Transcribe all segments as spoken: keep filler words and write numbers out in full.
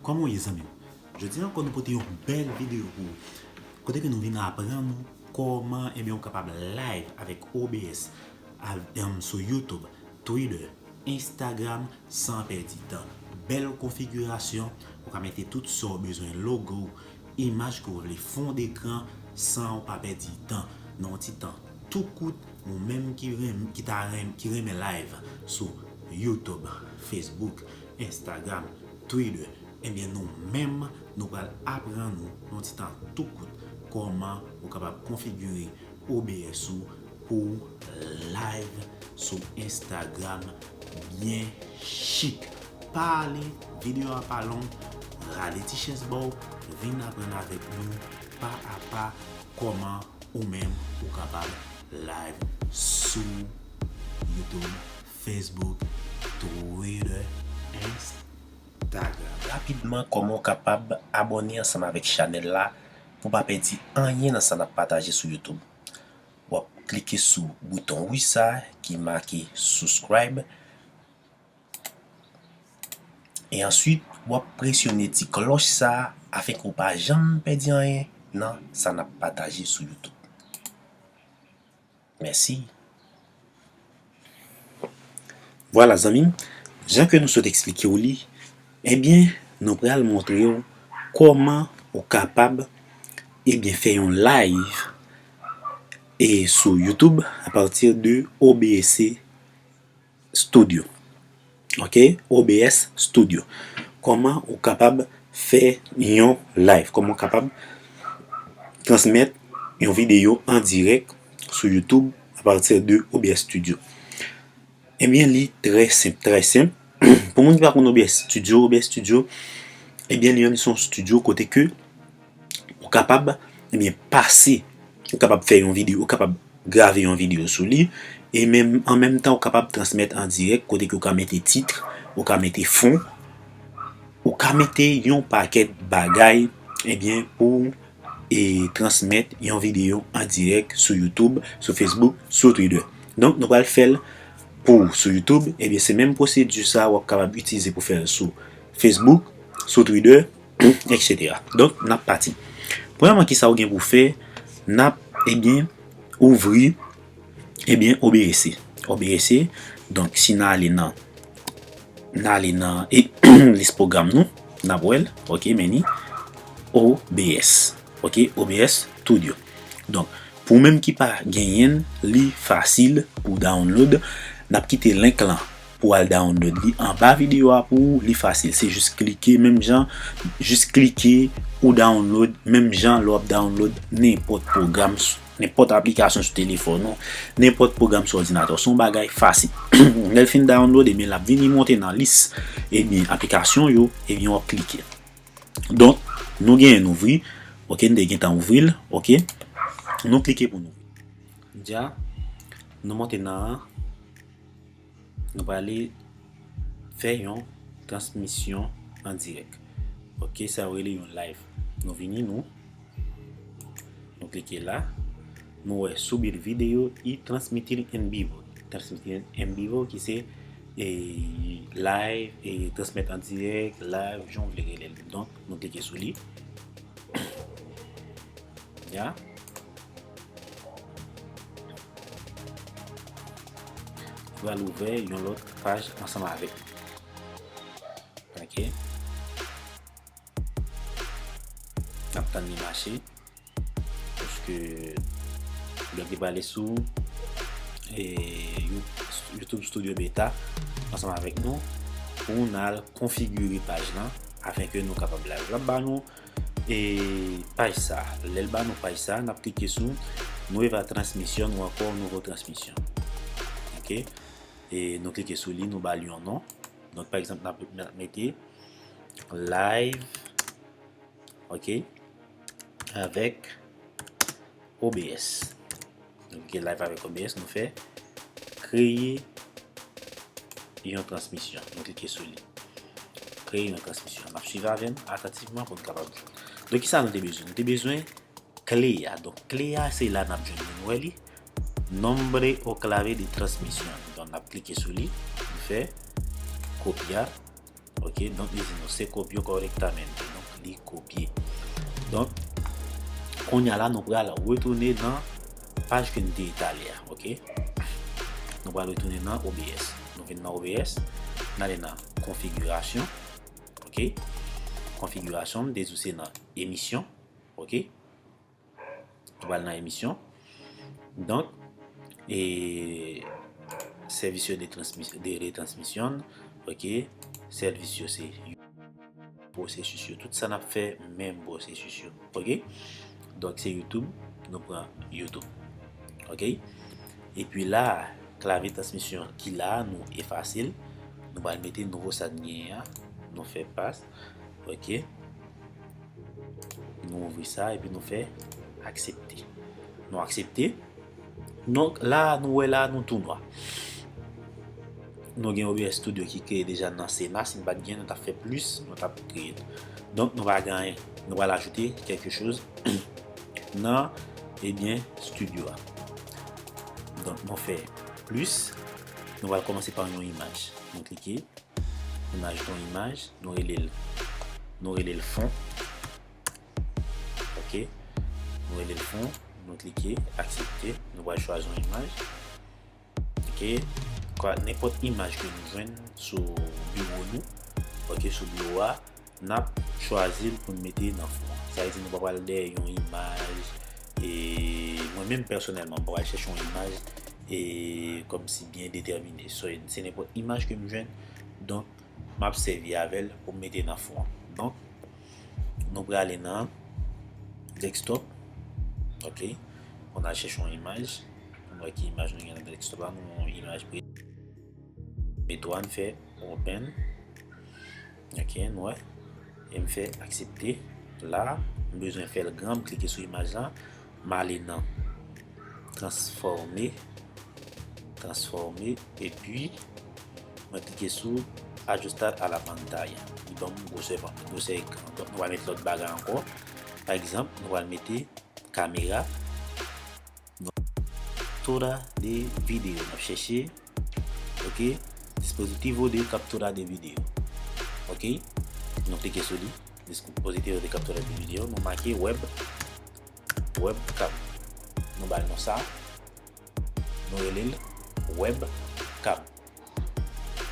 Kòman w ye, zanmi m? Jodi a ankò, nou pote yon bèl videyo pou ou. Kote ke nou vin aprann ou kòman, ebyen, ou kapab live avèk O B S, av-, em, sou YouTube, Twitter, Instagram, san pèdi tan. Bèl konfigirasyon, ou ka mete tout sa w bezwen, logo, imaj ke w vle, fon dekran, san w pa pèdi tan. Nan yon ti tan tou kout, ou menm ki renm-, ki ta renm-, ki renmen live sou YouTube, Facebook, Instagram, Twitter, ebyen, nou menm, nou pral aprann ou nan yon ti tan tou kout kòman ou kapab konfigire O B S ou pou w live sou Instagram byen chik. Pa ale, videyo a pa long, rale ti chèz ba w, vin aprann avèk nou pa a pa kòman ou menm ou kapab live sou YouTube, Facebook, Twitter, Instagram. Rapidman, kòman w kapab abòne ansanm avèk chanèl la pou w pa pèdi anyen nan sa n ap pataje sou YouTube? W ap klike sou bouton wouj sa ki make subscribe. E answit, w ap presyone ti klòch sa afenke w pa janm pèdi anyen nan sa n ap pataje sou YouTube. Mèsi. Vwala, zanmi m, jan ke nou sot eksplike w li, ebyen, nou pral montre w kòman ou kapab, ebyen, fè yon live e sou YouTube apati de O B S Studio. Ok? O B S Studio. Kòman ou kapab fè yon live? Kòman ou kapab transmèt yon videyo an dirèk sou YouTube apati de O B S Studio? Ebyen, li trè senp, trè senp. Pou moun ki pa konn O B S Studio, O B S Studio, ebyen, li menm se yon studio kote ke ou kapab, ebyen, pase, ou kapab fè yon videyo, ou kapab grave yon videyo sou li, e menm, an menm tan, ou kapab transmèt an dirèk, kote ke ou ka mete tit, ou ka mete fon, ou ka mete yon pakèt bagay, ebyen, pou, e, transmèt yon videyo an dirèk sou YouTube, sou Facebook, sou Twitter. Donk, nou pral fè l pou ou sou YouTube, ebyen, se menm pwosedi sa w ap kapab itilize pou fè l sou Facebook, sou Twitter, et cetera. Donk, n ap pati. Premyèman, kisa ou gen pou fè? N ap, ebyen, ouvri, ebyen, O B S. O B S, donk, si n ale nan, n ale nan, e, lis pwogram nou, n ap wè l, ok, men ni O B S, ok, O B S Studio. Donk, pou ou menm ki pa genyen l, li fasil pou download, n ap kite link lan pou al download li anba videyo a pou ou, li fasil. Se jis klike menm jan, jis klike ou download menm jan lè w ap download nenpòt pwogram, s-, nenpòt aplikasyon sou telefòn ou, nenpòt pwogram sou òdinatè w. Se yon bagay fasil. Lè l fin download, ebyen, l ap vini monte nan lis, ebyen, aplikasyon yo, ebyen, w ap klike. Donk, nou genyen n ouvri, ok, n te gentan ouvri l, ok. Nou klike pou n ouvri. Dja, nou monte nan Nou prale fè yon transmisyon an dirèk. Ok, sa yo rele yon live. Nou vini, nou, nou klike la. Nou wè subir video y transmitir en vivo. Transmitir en vivo ki se, e, live, e, transmèt an dirèk, live, jan w vle rele l. Donk, nou klike sou li. Ya. Pral ouvè yon lòt paj ansanm avèk. Ok. N ap tann li mache. Paske lè w te prale sou, e, You-, YouTube Studio Beta ansanm avèk nou pou n al konfigire paj lan afenke nou kapab live. L ap ba nou e paj sa. Lè l ba nou paj sa, n ap klike sou Nueva transmisión ou ankò Nouvo transmisyon. Ok? E nou klike sou li, nou ba l yon non. Donk, pa egzanp, n ap, n ap mete live, ok, avèk O B S. Nou klike live avèk O B S, nou fè kreye yon transmisyon. Nou klike sou li. Kreye yon transmisyon. N ap swiv avè m atantivman pou n kapab jwenn. Donk, kisa nou te bezwen? Nou te bezwen kle a. Donk, kle a, se la n ap jwenn li. Nou wè li? Nombre o clave de transmisión. Donk, n ap klike sou li. Nou fè kopya. Ok, donk li di nou se copio correctamente. Donk li kopye. Donk, kounye a la, nou pral retounen nan paj ke n te etale a. Ok? Nou pral retounen nan O B S. Nou vin nan O B S, n ale nan konfigirasyon. Ok? Konfigirasyon, m te di w se nan emisyon. Ok? Nou pral nan emisyon. Donk, e, servicio de transmis-, de retransmisión, ok, sèvis yo se pwosesis yo, tout sa n ap fè, menm pwosesis yo, ok. Donk, se YouTube, nou pran YouTube, ok. Epi la, klavye transmisyon ki la, nou efase l, nou pral mete nouvo sa n genyen an, nou fè pas, ok. Nou ouvri sa epi nou fè aksepte. Nou aksepte. Donk la, nou wè la, nou tou nwa. Nou gen O B S Studio ki kreye deja nan Sena. Si n pa t gen, nou t ap fè plis, nou t ap kreye l. Donk nou pa gen anyen. Nou pral ajoute kèlke choz nan, ebyen, Studio a. Donk nou fè plis. Nou pral kòmanse pa yon imaj. Nou klike. Nou ajoute yon imaj, nou rele l, nou rele l fon. Ok. Nou rele l fon, nou klike aksepte, nou pral chwazi yon imaj. Ok. Kwa, nenpòt imaj ke nou jwenn sou biwo nou, ok, sou biwo a, n ap chwazi l pou n mete nan fon an. Sa vle di nou pa pral dèyè yon imaj, e mwen menm pèsonèlman, m pa pral chèche yon imaj, e kòmsi byen detèmine. So, se nenpòt imaj ke m jwenn, donk, m ap sèvi avè l pou m mete nan fon an. Donk, nou prale nan desktop. Ok. Pou n al chèche yon imaj. Pou n wè ki imaj nou gen nan desktop la. Nou yon imaj pre-, mete a, n fè open. Ok, n wè. E m fè aksepte. La, m bezwen fè l gran, m klike sou imaj la. M ale nan transfòme, transfòme, epi mwen klike sou ajustar a la pantalla. Li ban m gwosè, gwosè ekran. Donk, nou pral met lòt bagay ankò. Pa egzanp, nou pral mete kamera. Captura de video. N ap chèche, ok, dispositivo de captura de video. Ok, nou klike sou li. Dispositivo de captura de video. Nou make web, webcam. Nou ba l non sa. Nou rele l webcam.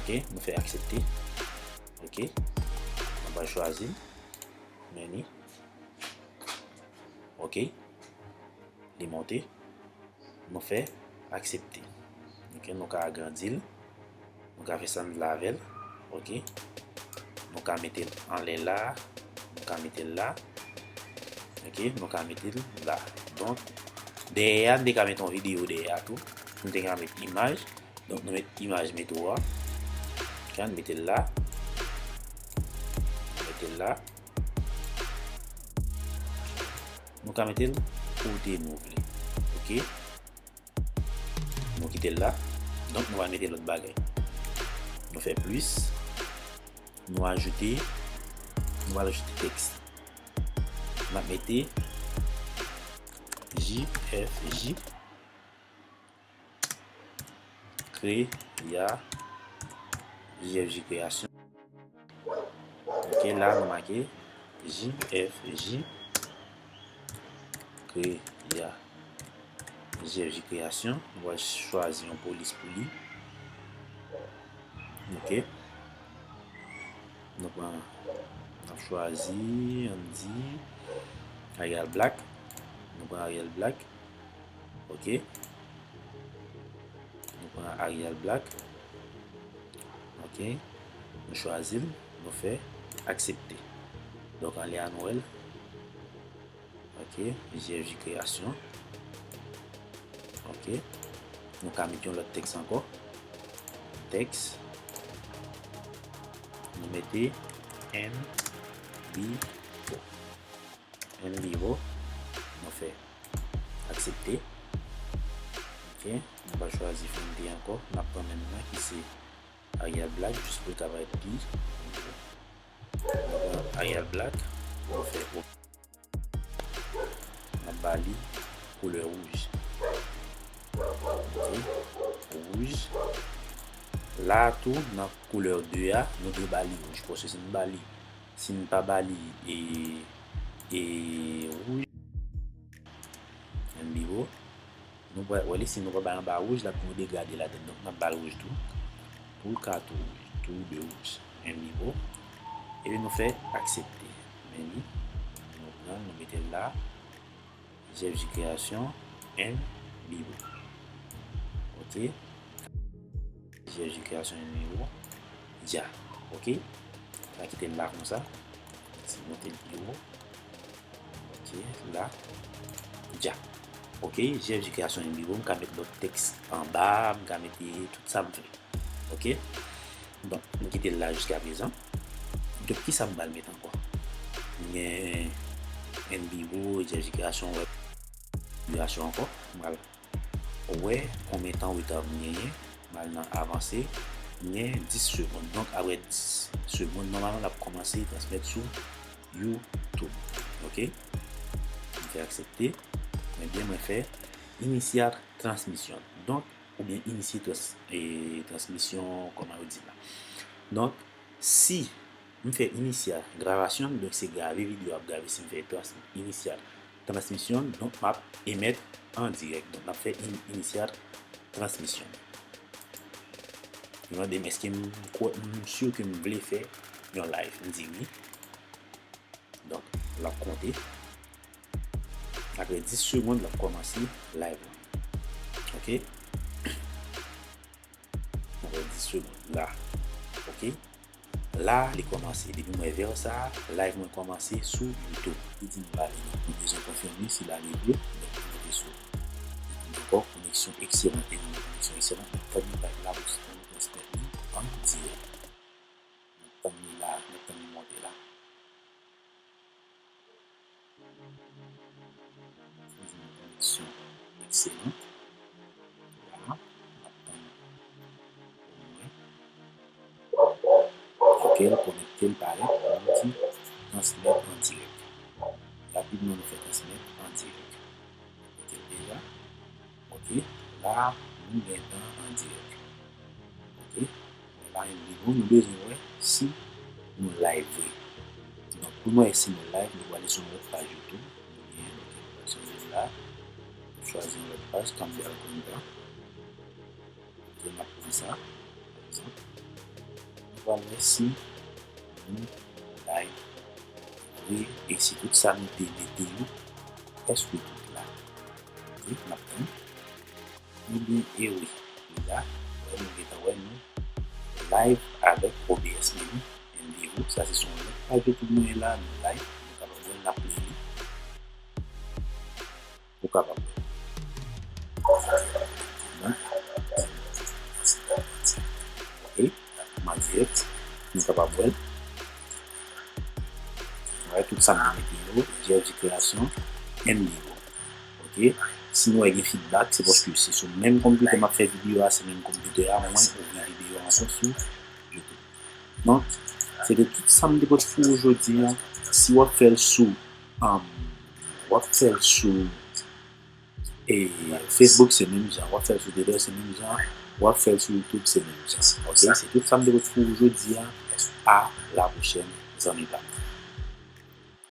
Ok, nou fè aksepte. Ok, nou va chwazi meni. Ok, li monte. Nou fè aksepte. Ok, nou ka agrandi l. Nou ka fè sa n vle avè l. Ok. Nou ka mete l anlè la. Nou ka mete l la. Ok, nou ka mete l la. Donk, dèyè a, m te ka mete yon videyo dèyè a tou. M te ka mete imaj. Donk, nou met imaj metwo a. Ok, n mete l la. Mete l la. Nou ka mete l kote nou vle. Ok. Nou kite l la. Donk, nou va mete lòt bagay. Nou fè plis. Nou ajoute, nou va ajoute tèks. N ap mete J F J kreya, J F J kreyasyon. Ok, la nou make J F J kreya, J F J kreyasyon. Nou va chwazi yon polis pou li. Ok. Nou pran, n ap chwazi, ann di, Arial Black. Nou pran Arial Black. Ok. Nou pran Arial Black. Ok. Nou chwazi l, nou fè aksepte. Donk, anlè a nou wè l. Ok, J F J kreyasyon. Ok. Nou ka met yon lòt tèks ankò. Tèks. Nou mete N B O. N B O. Nou fè aksepte. Ok. Nou va chwazi fon de ankò. N ap pran menm nan ki se Arial Black, jis pou l ka parèt pi. Nou pran Arial Black, nou fè OK. N ap ba li koulè wouj. Ok, wouj. La tou, nan koulè de a, nou dwe ba li wouj. Paske si n ba li, si n pa ba li e, e wouj, N B O, nou pral wè li, si nou pa ba l anba wouj, l ap gen yon degrade ladann. Donk, n ap ba l wouj tou. Pou l ka tou wouj, tou de wouj. N B O. Epi nou fè aksepte. Men li, nou pran l, nou mete l la. J F J Création, N B O. Ok. J F J Création, N B O. Dja. Ok. Sa kite l la konsa. Si monte l pi wo. Ok, la. Dja. Ok, J F J Création, N B O, m ka met lòt tèks anba, m ka mete tout sa m vle. Ok? Donk, m kite l la jiskaprezan. Donk, kisa m pral mete ankò? M gen N B O, J F J Création, wè, J F J Création ankò. M pral wè konbyen tan reta m genyen. M al nan avanse. M gen dis segonn. Donk, apre dis segonn, nòmalman, l ap kòmanse transmèt sou YouTube. Ok? M fè aksepte. Ebyen, mwen fè initiate transmission. Donk, oubyen inisye trans, e, transmisyon, kòman yo di la. Donk, si m fè inisye gravasyon, donk se grave videyo ap grave si m fè trans, inisye transmisyon, donk m ap emèt an dirèk. Donk, m ap fè in, inisye transmisyon. Yo mande m èske m kwè, m si ke m vle fè yon live. M di wi. Donk, l ap konte. Apre dis segonn, l ap kòmanse live la. Ok? Apre dis segonn, la. Ok? La, li kòmanse. Depi m wè vè sa, live mwen kòmanse sou YouTube. Li di m pale, nou bezwen konfime si l ale vre, donk nou mete sou. Dakò, koneksyon ekselan, e koneksyon ekselan, nou tann live la pou nou transmèt li an dirèk. Nou tann li la, nou tann li monte la. Fè yon koneksyon ekselan. Vwala, n ap tann pou mwen. Ok, l konekte, l parèt, nou di transmèt an dirèk. Rapidman, nou fè transmèt an dirèk. Mete l deja. Ok, la, nou gentan an dirèk. Ok, men la, yon nivo, nou bezwen wè si nou live vre. Donk, pou nou wè si nou live, nou prale sou lòt paj YouTube. Nou gen, nou gen chanje la. Nou chwazi yon lòt paj, Cambia Cuenta. Kote n ap pran sa, pa egzanp. Nou pral wè si nou live vre e si tout sa nou te mete yo, èske tout la. Ok, n ap tann. Ebyen, e wi, la, wè, nou gentan wè nou live avèk O B S Mini, N B O, sa se sou yon lòt paj YouTube mwen la, nou live, nou kapab wè l, n ap li li. Ou kapab wè. Ok, m an dirèk, nou kapab wè l. Wè, tout sa m te mete yo, J F J Création, N B O. Ok, si nou wè gen feedback, se paske se sou menm konpitè m ap fè videyo a, se menm konpitè a, mwen ouvri videyo a ankò sou YouTube. Donk, se te tout sa m te pote pou ou jodi a. Si w ap fè l sou, um, w ap fè l sou, e, Facebook, se menm jan. W ap fè l sou Twitter, se menm jan. W ap fè l sou YouTube, se menm jan. Ok, se tout sa m te pote pou ou jodi a. A la pwochèn, zanmi pa m.